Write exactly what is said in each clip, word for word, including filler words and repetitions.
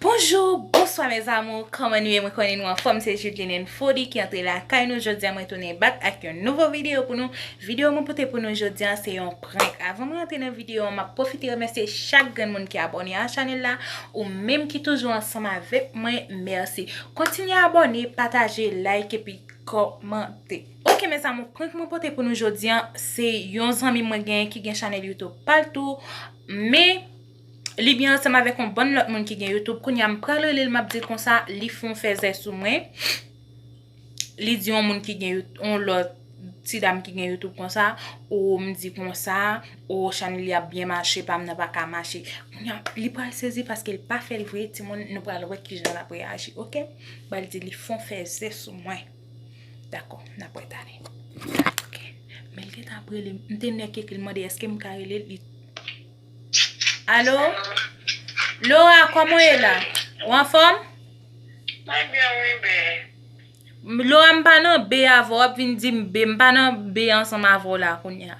Bonjou, bonswa mes amours, kòman nou ye? Mwen konnen nou anfòm, se Judeline and Fody ki antre lakay nou. Jodi a mwen tounen back ak yon nouvo videyo pou nou. Videyo mwen pote pou nou jodi a se yon prank. Avan mwen antre nan videyo an, m ap pwofite remèsye chak grenn moun ki abòne a chanèl la, ou menm ki toujou ansanm avèk mwen, mèsi. Kontinye abòne, pataje, like epi kòmante. Ok mes amours, prank mwen pote pou nou jodi a se yon zanmi mwen genyen ki gen chanèl YouTube pa l tou, men li byen ansanm avèk yon bann lòt moun ki gen YouTube. Kounye a m pral rele l, m ap di l konsa li fè yon fèzè sou mwen. Li di yon moun ki gen You- yon lòt ti dam ki gen YouTube konsa, o m di konsa, o chanèl li ap byen mache, pa m nan pa ka mache. Kounye a li pral sezi paske l pa fè l vre, timoun, nou pral wè kijan l ap reyaji, ok? M pral di li fè yon fèzè sou mwen. Dakò, n ap wè talè. Ok. Men l gentan ap rele m. M te nèk epi l mande èske m ka rele l. Li Alo? Laura, kòman w ye la? Ou anfòm? Mwen byen, wi, bè. Laura, m pa nan be avè w, w ap vin di m be, m pa nan be ansanm avè w la kounye a.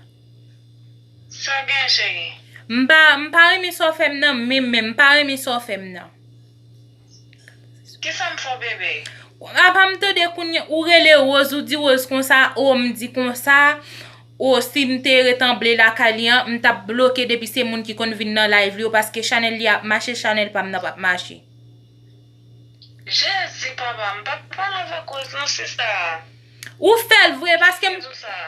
Sa w gen, cheri? M pa, m pa renmen sa w fè m nan, menm, menm, m pa renmen sa w fè m nan. Kisa m fè w, bebe? Apa m tande kounye a, ou rele Rose, ou di Rose konsa, o m di konsa, o si m te ret anble lakay li an, m t ap bloke depi se moun ki konn vin nan live li yo, paske chanèl li ap mache, chanèl pa m nan p ap mache. Jezi, papa, m pa pale avèk Rose non, sista. Ou fè l vre, paske m,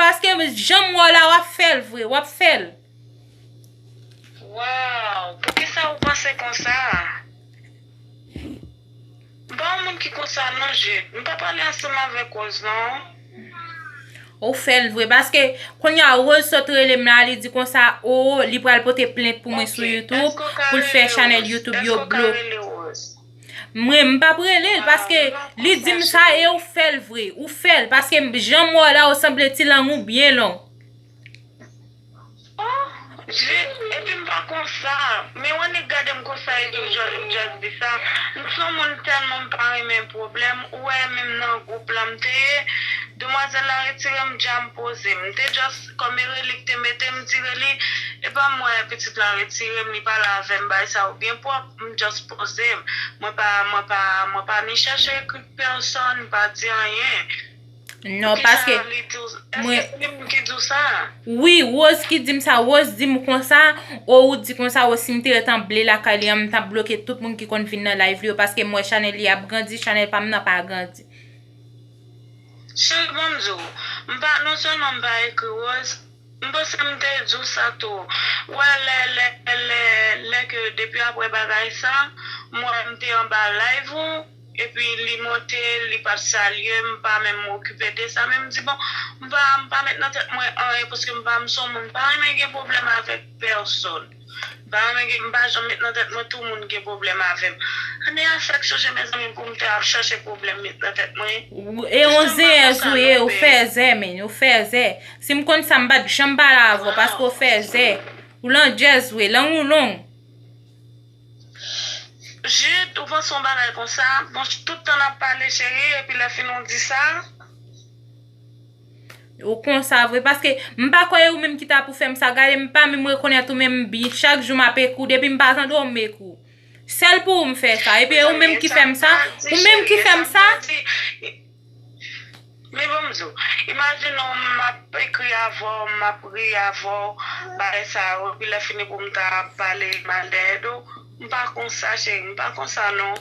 paske jan m wè w la, w ap fè l vre, w ap fè l. Waw, poukisa ou panse konsa? M pa yon moun ki konsa non, Jude. M pa pale ansanm avèk Rose non. Ou fè l vre, paske kounye a Rose sot rele m la, li di konsa, o, li pral pote plent pou mwen sou YouTube, pou l fè chanèl YouTube yo bloke. Mwen, m p ap rele l, paske li di m sa e ou fè l vre. Ou fè l, paske jan m wè w la, ou sanble ti lang ou byen long. Oh, Jude, epi m pa konsa. Men w annik gade m konsa epi w just, w just di sa. M se yon moun tèlman m pa renmen pwoblèm. Ou wè menm nan gwoup la m te ye. Demwazèl la retire m dja m poze m. M te just, kòm e Reli ki te mete m, m tire li. E pa m wè pitit la retire m, li pale avè m, bagay sa yo byen pwòp. M just poze m. Mwen pa, mwen pa, mwen pa ni chèche ekri pèsòn, pa di anyen. Non, paske mwen, wi, Rose ki di m sa. Rose di m konsa, o ou di konsa, o si m te ret anble lakay li an, m t ap bloke tout moun ki konn vin nan live li yo, paske m wè chanèl li ap grandi, chanèl pa m nan pa grandi. Cheri, ban m di w, m pa, non sèlman m pa ekri Rose, m panse m te di w sa tou. Ou wè lè, lè, lè, lè ke depi apre bagay sa, m wè m te anba live ou, epi li monte, li pa t salye m, m pa menm okipe de sa, men m di, bon, m pa, m pa met nan tèt mwen anyen, paske m pa, m se yon moun m pa renmen gen pwoblèm avèk pèsòn. M pa renmen gen, m pa janm met nan tèt mwen tout moun gen pwoblèm avè m. Ane a fèk chanje, mezanmi, pou m te ap chache pwoblèm met nan tèt mwen. E yon zenyèz ou ye, ou fèzè, men, ou fèzè. Si m konn sa, m pa t janm pale avè w, paske ou fèzè. Ou landjèz vre, lang ou long. Jude, ou panse yon bagay konsa? Bon, tout tan n ap pale, cheri, epi lè fini w di sa? Ou konsa vre, paske m pa kwè e ou menm ki ta pou fè m sa. Gade, m pa menm rekonèt ou menm byen. Chak jou m ap ekri w, depi m pa tande w, m ekri w. Sèl pou ou m fè sa. Epi e ou menm ki fè m sa. Ou menm ki fè m sa. Men bon, m di w, imajine w, m ap ekri avè w, m ap ri avè w, bagay sa yo, epi lè fini pou m ta pale mal dèyè do w, m pa konsa, cheri, m pa konsa, non.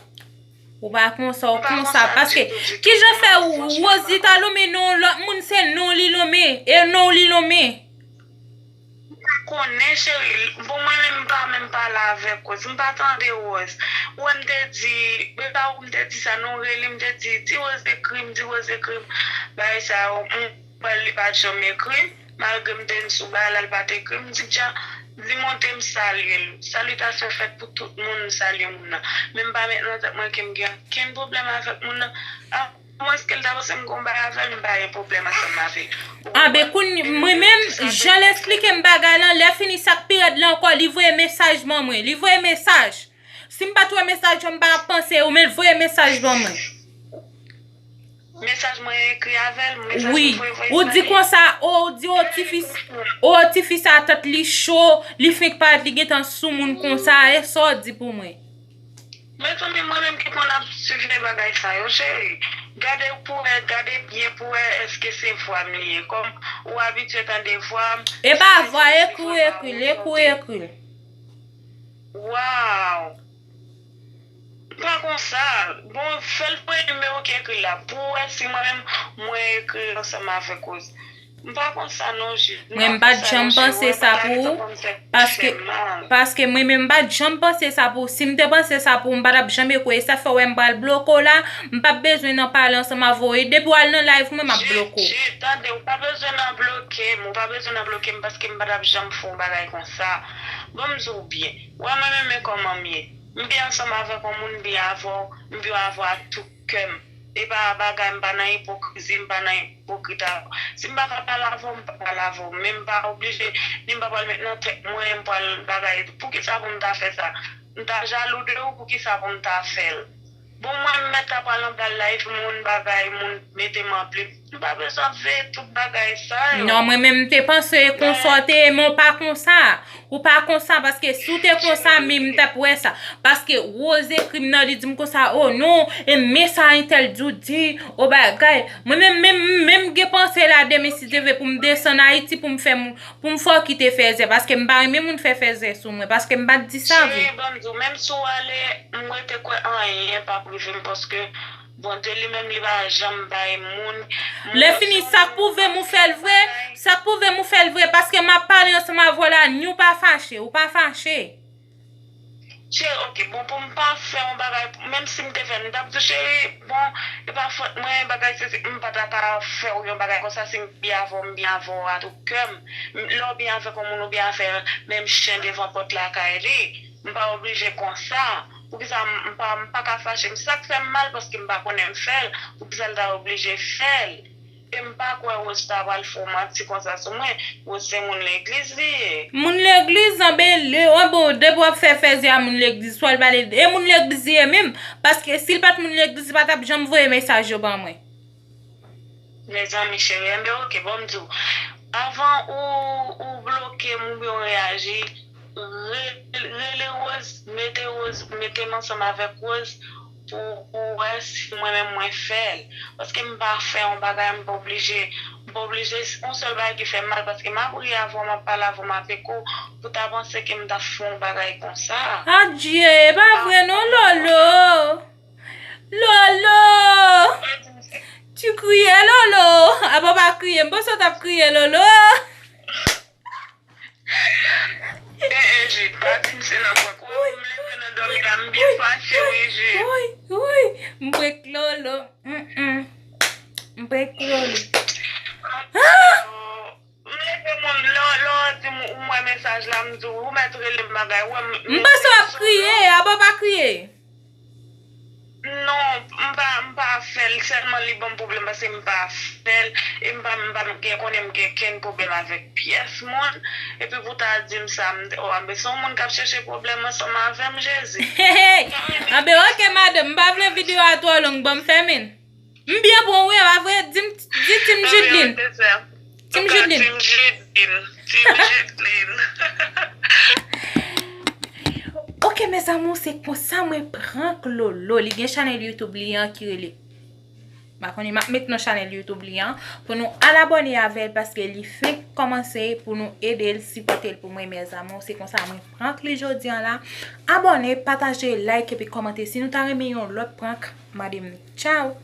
Ou pa konsa, ou konsa, paske kijan fè ou, Rose li ta lonmen non lòt moun, se non li lonmen, e non li lonmen. M pa konnen, cheri. Bon, mwen menm, m pa menm pale avèk Rose. M pa tande Rose. Ou wè, m te di, e pa ou m te di sa, non, Reli, m te di, di Rose ekri m, di Rose ekri m. Bagay sa yo, m wè li pa t janm ekri m. Malgre m te sou bagay la, li pa t ekri m. M di, dja, li monte, m salye l. Salitasyon fèt pou tout moun, m salye moun nan. Men m pa met nan tèt mwen ke m gen ankenn pwoblèm avèk moun nan. A, Mwen, èske l ta panse m gon bagay avè l, m pa gen pwoblèm ansanm avè l. A, ben, kounye, mwen menm, jan l esplike m bagay lan, lè fini, sa k pi rèd la ankò, li voye mesaj ban mwen. Li voye mesaj. Si m pa t wè mesaj lan, m pa t ap panse ou, men l voye mesaj ban mwen. Mesaj mwen ekri avè l, mesaj mwen voye voye. Wi, ou di konsa, o, ou di, o, tifi, o, tifi sa, tèt li cho, li fenk parèt, li gentan sou moun konsa, e sa w di pou mwen? Mezanmi, mwen menm ki konn ap siveye bagay sa yo, cheri. Gade pou wè, gade byen pou wè èske se vwa m li ye. Kòm ou abitye tande vwa m, E pa vwa, ekri, ekri, ekri, ekri. Waw. Pa konsa. Bon, fè l voye nimewo ki ekri la pou wè si mwen menm mwen ekri ansanm avèk Rose. M pa konsa non, Jude. Mwen m pa t janm panse sa pou ou. Paske, paske mwen menm m pa t janm panse sa pou ou. Si m te panse sa pou ou, m pa t ap janm ekri. E sa fè w wè m pral bloke w la. M p ap bezwen nan pale ansanm avè w. E depi w al nan live mwen, m ap bloke w. Jude, tande, ou pa bezwen nan bloke m. Ou pa bezwen nan bloke m paske m pa t ap janm fè yon bagay konsa. Bon, m di w byen. Ou wè mwen menm men kòman m ye. M byen ansanm avèk yon moun, m byen avè w. M byen avè w ak tout kè m. E pa bagay, m pa nan ipokrizi, m pa nan ipokrit avè w. Si m pa ka pale avè w, m pa pale avè w. Men m pa oblije, ni m pa pral met nan tèt mwen, m pral bagay. Poukisa pou m ta fè sa? M ta jalou de ou, poukisa pou m ta fè l? Bon, mwen, m mèt ta pral anba live moun, bagay, moun mete m anpli. M pa bezwen ap veye tout bagay sa yo. Non, mwen menm m te panse konsa w te ye, men w pa konsa. Ou pa konsa, paske si w te konsa, men m t ap wè sa. Paske Rose ekri m nan, li di m konsa, o non, e men sa entèl di w di, o bagay. Mwen menm, menm, menm gen panse la demen si Dye vle pou m desann Ayiti, pou m fè m, pou m fè w kite fèzè, paske m pa renmen moun fè fèzè sou mwen, paske m pa t di sa vre. Cheri, ban m di w, menm si w ale, m rete kwè anyen p ap rive m, paske Bondye li menm li pa janm bay moun. Lè fini, sa k pwouve m ou fè l vre, sa k pwouve m ou fè l vre, paske m ap pale ansanm avè w la, ni w pa fache, ou pa fache. Cheri, ok, bon, pou m pa fè yon bagay, menm si m te fè l, m t ap di w, cheri, bon, e pa fòt mwen, bagay sesi, m pa ta ka fè w yon bagay konsa, si m byen avè w, m byen avè w a tout kè m. Lè w byen avèk yon moun, ou byen avè l, menm chen devan pòt lakay li. M pa oblije konsa. Poukisa m, m pa, m pa ka fache? M sa k fè m mal paske m pa konnen m fè l. Poukisa l ta oblije fè l? E m pa kwè Rose ta pral fè w manti konsa sou mwen. Rose se moun legliz li ye. Moun legliz, anben, lè, anben, depi w ap fè fèzè a moun legliz, swa l pale, e moun legliz li ye menm. Paske si l pa t moun legliz, li pa t ap janm voye mesaj yo ban mwen. Mezanmi cheri, enben ok, bon m di w. Avan ou, ou bloke m oubyen ou reyaji, re-, rele Rose, mete Rose, mete m ansanm avèk Rose pou, pou wè si mwen menm mwen fè l. Paske m pa fè yon bagay, m pa oblije, m pa oblije, yon sèl bagay ki fè m mal, paske m ap ri avè w, m ap pale avè w, m ap eko, pou ta panse ke m t ap fè yon bagay konsa. Adye, e pa vre non, Lolo. Lolo! Tu criais, Lolo? Apa w pa kriye? M panse w t ap kriye, Lolo. Eh, eh, Jude, pa di m se nan prank. Ou wè m leve nan dòmi la, m byen fache, wi, Jude. Wi, wi, m prank Lolo. Mm, mm. M prank Lolo. M leve moun, lè, lè w di m ou wè mesaj la, m di w, ou mèt rele m bagay, ou wè m. M panse w ap kriye, apa w pa kriye? Non, m pa, m pa fè l, sèlman li ban m pwoblèm paske m pa fè l, e m pa, m pa gen, konnen m gen kenn pwoblèm avèk pyès moun, epi pou ta di m sa, m, oh, anben se yon moun k ap chèche pwoblèm ansanm avè m, Jezi. Anben, ok, madanm, m pa vle videyo a twò long, ban m fèmen l. M byen bon, wi, pa vre? Di m, di Team Judeline. Team Judeline. Team Judeline. Team Judeline. Ok, mes amours, se konsa mwen prank Lolo. Li gen chanèl YouTube li an ki rele. M pa konnen, m ap met non chanèl YouTube li an pou nou al abòne avè l paske li fenk kòmanse, pou nou ede l, sipòte l pou mwen, mes amours. Se konsa mwen prank li jodi an la. Abòne, pataje, like epi kòmante. Si nou ta renmen yon lòt prank, mande m li. Tchao!